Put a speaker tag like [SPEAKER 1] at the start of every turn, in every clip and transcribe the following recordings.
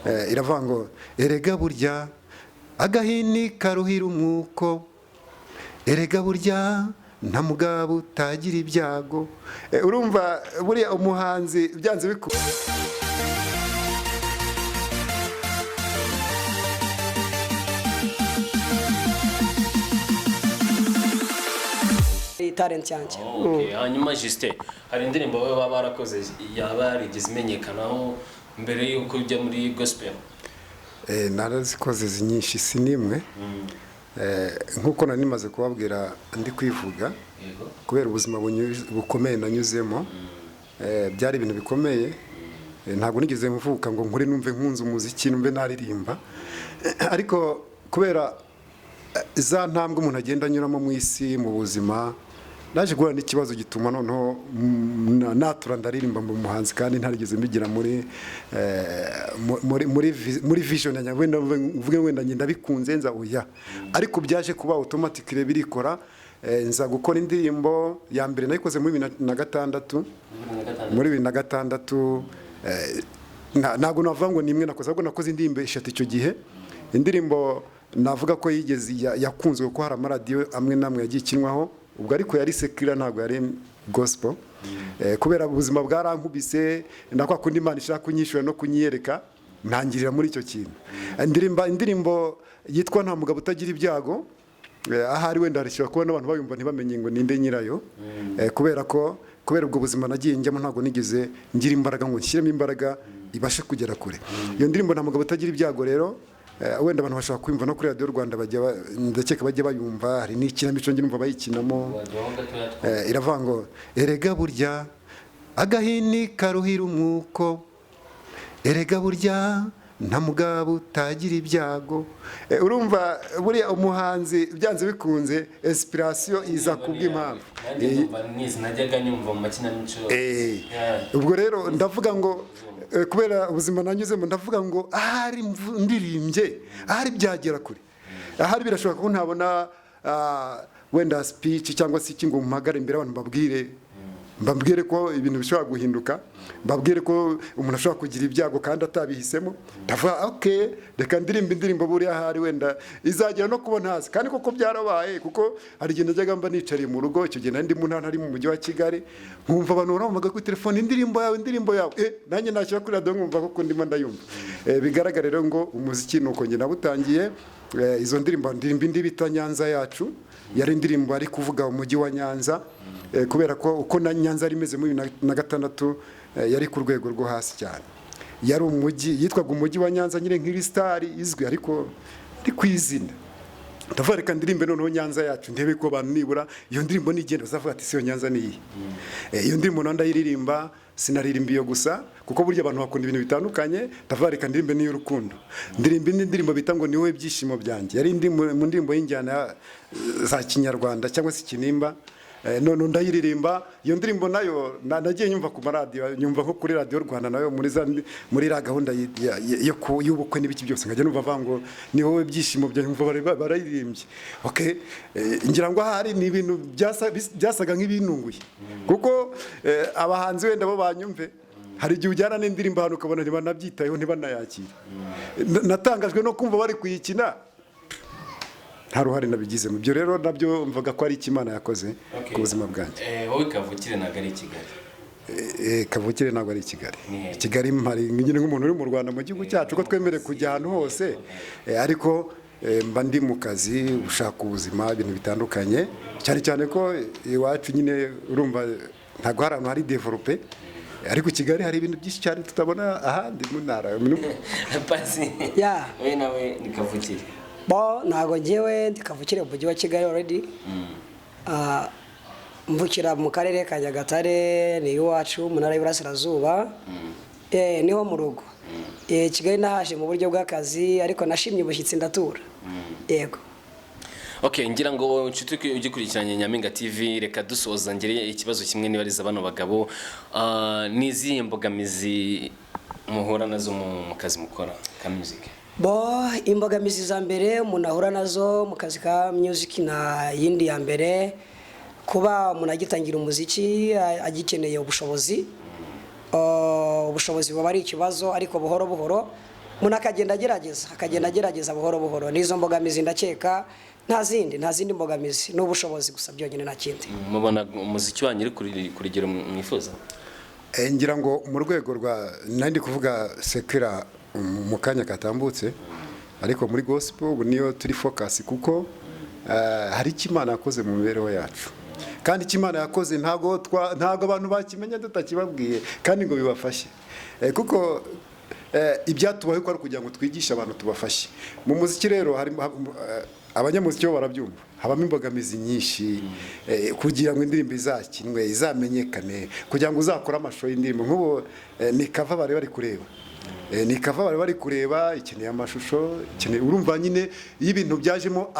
[SPEAKER 1] Iravuga ngo: "Erega burya agahini karuhira umwuko, erega burya nta mugabo utagira ibyago." Urumva buriya umuhanzi byanze bikunze.
[SPEAKER 2] Talent yanjye.
[SPEAKER 3] Okay. Hanyuma Justin, hari indirimbo wowe baba barakoze yaba yarigeze imenyekanaho mbere y'uko ujya muri gospel?
[SPEAKER 1] Narazikoze izi nyinshi, si n'imwe. Nk'uko nari nimaze kubabwira ndi kwivuga, kubera ubuzima bukomeye nanyuzemo, byari ibintu bikomeye. Ntabwo nigeze mvuka ngo nkure numve nkunze umuziki, numve naririmba, ariko kubera za ntambwe umuntu agenda anyuramo mu isi, mu buzima, naje guhura n'ikibazo gituma noneho natura ndaririmba mu muhanzi, kandi ntarigeze mbigira muri vision yanjye. Wenda mvuge wenda njye ndabikunze nza, oya, ariko byaje kuba automatically birikora. Nza gukora indirimbo ya mbere, nayikoze muri 2006. Muri 2006, ntabwo navuga ngo ni imwe nakoze, ahubwo nakoze indirimbo eshatu icyo gihe. Indirimbo navuga ko yigeze yakunzwe kuko hari amaradiyo amwe n'amwe yagiye ikinwaho ubwo, ariko yari secular, ntabwo yari gospel. Kubera ubuzima bwarankubise na kwa kundi Imana ishaka kunyishyura no kunyiyereka, ntangirira muri icyo kintu, ndirimba indirimbo yitwa "Nta mugabo utagira ibyago". Ahari wenda harishobora kuba n'abantu bayumva ntibamenye ngo ninde nyirayo. Kubera ko kubera ubwo buzima nagiye njyamo, ntabwo nigeze ngira imbaraga ngo nshyiremo imbaraga ibashe kugera kure. Iyo ndirimbo "Nta mugabo utagira ibyago" rero, wenda abantu bashobora kumva no kuri Radiyo Rwanda, bajya ndakeka bajya bayumva, hari n'ikinamico njye numva bayikinamo.
[SPEAKER 3] Waduhaho gatoya twumva.
[SPEAKER 1] Iravuga ngo: "Erega burya agahini karuhira umwuko, erega burya nta mugabo utagira ibyago." Urumva buriya umuhanzi byanze bikunze inspiration iza kubw'impamvu.
[SPEAKER 3] Nanjye ndumva nizi, najyaga nyumva mu makinamico.
[SPEAKER 1] Ubwo rero ndavuga ngo kubera ubuzima nanyuzemo, ndavuga ngo ahari ndirimbye, ahari byagera kure, ahari birashoboka ko ntabona wenda speech cyangwa se iki ngo mpagare imbere abantu mbabwire ko ibintu bishobora guhinduka, mbabwire ko umuntu ashobora kugira ibyago kandi atabihisemo. Ndavuga: "Ok, reka ndirimba indirimbo, buriya ahari wenda izagera no kubona hasi." Kandi koko byarabaye, kuko hari igihe najyaga mba nicariye mu rugo, icyo gihe nari ndi mu ntara, ari mu mujyi wa Kigali, nkumva abantu barampamagara kuri telefone: "Indirimbo yawe, indirimbo yawe." Nanjye nashyira kuri radiyo nkumva koko ndimo ndayumva. Bigaragara rero ngo umuziki ni uko njye nawutangiye. Izo ndirimbo, ndirimba indi bita "Nyanza yacu", yari indirimbo ari kuvuga umujyi wa Nyanza, kubera ko uko na Nyanza yari imeze muri 2006, yari ku rwego rwo hasi cyane. Yari umujyi, yitwaga umujyi wa Nyanza nyine nk'iri star izwi, ariko ari ku izina. Ndavuga: "Reka ndirimbe noneho Nyanza yacu, ndebe ko abantu nibura iyo ndirimbo nigenda bazavuga ati: 'Si iyo Nyanza ni iyihe?'" Iyo ndirimbo nayo ndayiririmba. Sinaririmba iyo gusa, kuko burya abantu bakunda ibintu bitandukanye. Ndavuga: "Reka ndirimbe n'iy'urukundo." Ndirimba indi ndirimbo bita ngo "Ni wowe byishimo byanjye", yari indi mu ndirimbo y'injyana za kinyarwanda cyangwa se ikinimba. None ndayiririmba. Iyo ndirimbo nayo nagiye nyumva ku maradiyo, nyumva nko kuri Radiyo Rwanda nayo muri ra gahunda y'ubukwe n'ibiki byose, nkajya numva bavuga ngo "Ni wowe byishimo byanjye", nkumva barayiririmbye. Okay, ngira ngo ahari ni ibintu byasaga nk'ibinunguye, kuko abahanzi wenda bo banyumve, hari igihe ujyana n'indirimbo ahantu ukabona ntibanabyitayeho, ntibanayakire. Natangajwe no kumva bari kuyikina, nta ruhare nabigizemo. Ibyo rero nabyo mvuga ko ari icyo Imana yakoze ku buzima bwanjye.
[SPEAKER 3] Wowe kavukire ntabwo ari i Kigali?
[SPEAKER 1] Kavukire ntabwo ari i Kigali.
[SPEAKER 3] Ni hehe?
[SPEAKER 1] Kigali mpari nyine nk'umuntu uri mu Rwanda, mu gihugu cyacu, ko twemerewe kujya ahantu hose. Ariko mba ndi mu kazi, ushaka ubuzima, ibintu bitandukanye, cyane cyane ko iwacu nyine urumva ntabwo hari ahantu hari développé, ariko i Kigali hari ibintu byinshi cyane tutabona ahandi mu ntara.
[SPEAKER 3] Pasi, wowe nawe ni kavukire?
[SPEAKER 2] Bo, ntabwo ngewe ndi kavukire mu mujyi wa Kigali already. Mvukira mu karere ka Nyagatare, ni iwacu mu Ntara y'Iburasirazuba. Niho mu rugo. Kigali nahaje mu buryo bw'akazi, ariko nashimye ubushyitsi ndatura, yego.
[SPEAKER 3] Okay, ngira ngo inshuti ugikurikiranye Nyampinga TV, reka dusoza ngere ikibazo kimwe nibariza bano bagabo. Ni izihe mbogamizi muhura nazo mu kazi mukora ka music?
[SPEAKER 2] Bo, imbogamizi za mbere umuntu ahura nazo mu kazi ka music na yindi ya mbere, kuba umuntu agitangira umuziki agikeneye ubushobozi. Ubushobozi buba ari ikibazo, ariko buhoro buhoro. Umuntu akagenda agerageza, akagenda agerageza buhoro buhoro. N'izo mbogamizi ndakeka, nta zindi mbogamizi, ni ubushobozi gusa byonyine, nta kindi.
[SPEAKER 3] Mubona umuziki wanyu uri ku rugero mwifuza?
[SPEAKER 1] Ngira ngo mu rwego rwa nandi kuvuga secular mu kanya katambutse, ariko muri gospel ubu niyo turi focus, kuko hari icyo Imana yakoze mu mibereho yacu, kandi icyo Imana yakoze ntabwo abantu bakimenya tutakibabwiye kandi ngo bibafashe. Kuko ibyatubayeho ko ari ukugira ngo twigishe abantu, tubafashe. Mu muziki rero harimo abanyamuziki bo barabyumva, habamo imbogamizi nyinshi kugira ngo indirimbo izakinwe, izamenyekane, kugira ngo uzakore amashusho y'indirimbo. Nk'ubu ni cover bari bari kureba. Ni cover bari bari kureba, ikeneye amashusho, ikeneye, urumva nyine iyo ibintu byajemo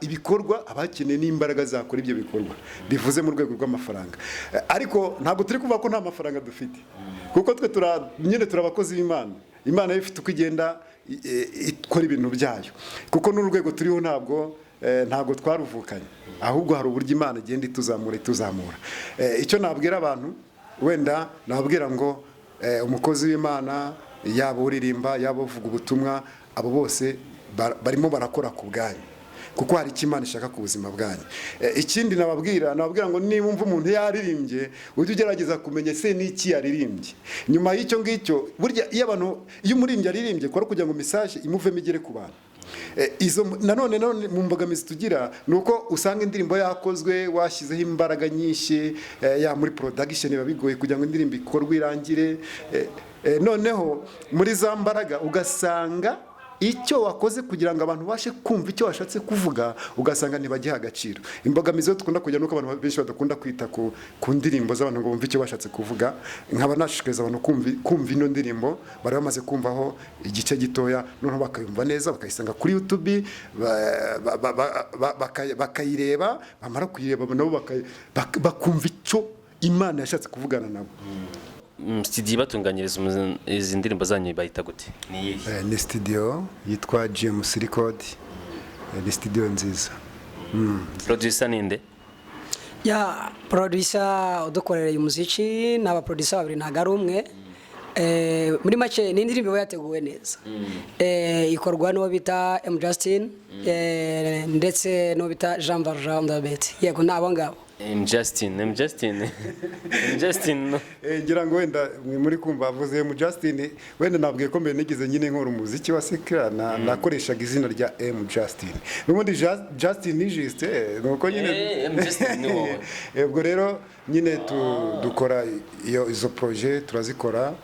[SPEAKER 1] ibikorwa, abakeneye n'imbaraga zakora ibyo bikorwa, bivuze mu rwego rw'amafaranga. Ariko ntabwo turi kuvuga ko nta mafaranga dufite, kuko twe nyine turi abakozi b'Imana. Imana yo ifite uko igenda ikora ibintu byayo, kuko n'urwego turiho ntabwo twaruvukanye, ahubwo hari uburyo Imana igenda ituzamura, ituzamura. Icyo nabwira abantu, wenda nababwira ngo umukozi w'Imana, yaba uririmba, yaba uvuga ubutumwa, abo bose barimo barakora ku bwanyu, kuko hari icyo Imana ishaka ku buzima bwanyu. Ikindi nababwira ngo niba umva umuntu yaririmbye, ujye ugerageza kumenya se n'iki yaririmbye nyuma y'icyo ngicyo. Burya iyo umuririmbyi aririmbye, kora kugira ngo message imuvemo igere ku bantu. Izo nanone mu mbogamizi tugira ni uko usanga indirimbo yakozwe, washyizeho imbaraga nyinshi, ya muri production biba bigoye kugira ngo indirimbo ikorwe irangire. Noneho muri za mbaraga ugasanga icyo wakoze kugira ngo abantu babashe kumva icyo washatse kuvuga, ugasanga ntibagiha agaciro. Imbogamizi yo dukunda kugira nuko abantu benshi badakunda kwita ku ndirimbo z'abantu ngo bumve icyo bashatse kuvuga. Nkaba nashishikariza abantu kumva ino ndirimbo bari bamaze kumvaho igice gitoya, noneho bakayumva neza, bakayisanga kuri YouTube, bakayireba, bamara kuyireba nabo bakumva icyo Imana yashatse kuvugana nabo.
[SPEAKER 3] Studio ibatunganyiriza izi ndirimbo zanyu bayita gute, ni iyihe?
[SPEAKER 1] Ni studio yitwa GMC Record. Ni studio nziza.
[SPEAKER 3] Producer ninde?
[SPEAKER 2] Ya, producer udukorereye umuziki ni abaproducer babiri, ntabwo ari umwe. Muri make ni indirimbo iba yateguwe neza. Ikorwa n'uwo bita M Justin, ndetse n'uwo bita Jean Valjean Ndabet. Yego, ni abo ngabo.
[SPEAKER 3] M Justin, M Justin, M Justin, no.
[SPEAKER 1] Ngira ngo wenda mwe muri kumva avuze mu Justin, wenda nabwiye ko mbere nigeze nyine nkora umuziki wa secular, nakoreshaga izina rya M Justin. N'ubundi Justin ni Justin, nuko nyine
[SPEAKER 3] M Justin ni wowe.
[SPEAKER 1] Ubwo rero nyine dukora iyo izo projet, turazikora,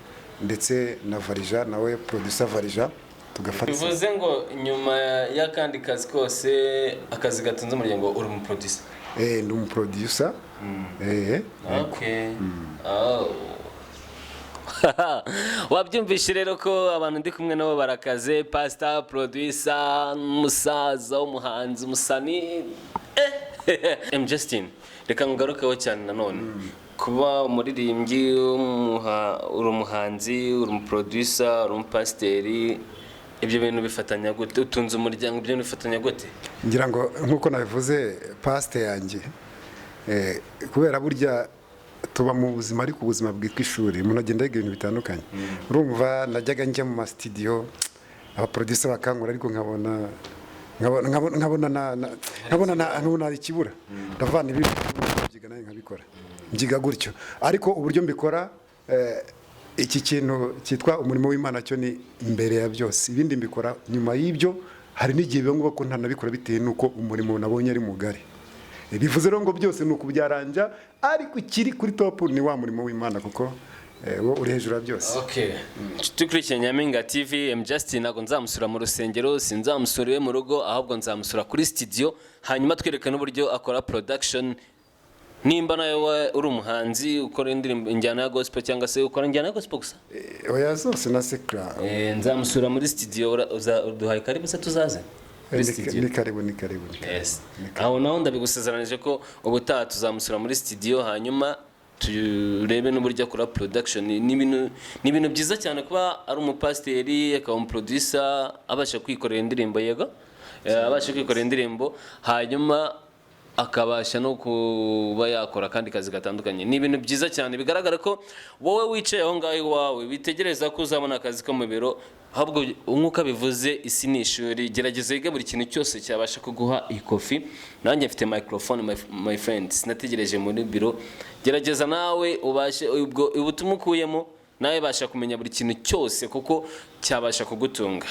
[SPEAKER 1] ndetse na Varija nawe, producer Varija, tugafata.
[SPEAKER 3] Bivuze ngo nyuma y'akandi kazi kose, akazi gatunze umuryango, uri umu producer?
[SPEAKER 1] Ndi umuproducer.
[SPEAKER 3] Okay. Oh. Wabyumvishe rero ko abantu ndi kumwe nabo barakaze: pastor, producer, umusaza w'umuhanzi, umusani. M Justin, reka ngarukeho cyane nanone kuba umuririmbyi, uri umuhanzi, uri umuproducer, uri umupasiteri, ibyo bintu bifatanya gute? Utunze umuryango, ibyo bintu bifatanya gute?
[SPEAKER 1] Ngira ngo nk'uko nabivuze, pasite yanjye, kubera burya tuba mu buzima, ariko ubuzima bwitwa ishuri, umuntu agenda yiga ibintu bitandukanye. Urumva najyaga njya mu masitidiyo, abaproducer bakankura, ariko nkabona hari ikibura. Ndavana ibi mbyiga, nawe nkabikora, mbyiga gutyo. Ariko uburyo mbikora, iki kintu cyitwa umurimo w'Imana cyo ni imbere ya byose, ibindi mbikora nyuma y'ibyo. Hari n'igihe biba ngombwa ko ntanabikora bitewe n'uko umurimo nabonye ari mugari. Bivuze rero ngo byose ni ukubyaranja, ariko ikiri kuri top ni wa murimo w'Imana, kuko wo uri hejuru ya byose.
[SPEAKER 3] Okay. Dukurikiye Nyampinga TV, M Justin ntabwo nzamusura mu rusengero, sinzamusura iwe mu rugo, ahubwo nzamusura kuri studio, hanyuma twereke n'uburyo akora production. Nimba nawe uri umuhanzi ukora indirimbo injyana ya gospel, cyangwa se ukora injyana ya gospel gusa?
[SPEAKER 1] Oya, zose na secular.
[SPEAKER 3] Nzamusura muri studio. Uduhaye karibu se tuzaze muri studio?
[SPEAKER 1] Ni karibu, ni karibu, ni karibu.
[SPEAKER 3] Yes. Aho naho ndabigusezeranije ko ubutaha tuzamusura muri studio, hanyuma turebe n'uburyo akora production. Ni ibintu byiza cyane kuba ari umupasiteri, akaba umuproducer, abasha kwikorera indirimbo, yego, abasha kwikorera indirimbo, hanyuma akabasha no kuba yakora akandi kazi gatandukanye. Ni ibintu byiza cyane. Bigaragara ko wowe wicaye aho ngaho iwawe witegereza ko uzabona akazi ko mu biro. Ahubwo nk'uko abivuze, isi ni ishuri. Gerageza wige buri kintu cyose cyabasha kuguha ikofi. Nanjye mfite microphone, my friend, sinategereje muri biro. Gerageza nawe ubashe ubwo ubutumwa ukuyemo, nawe basha kumenya buri kintu cyose kuko cyabasha kugutunga.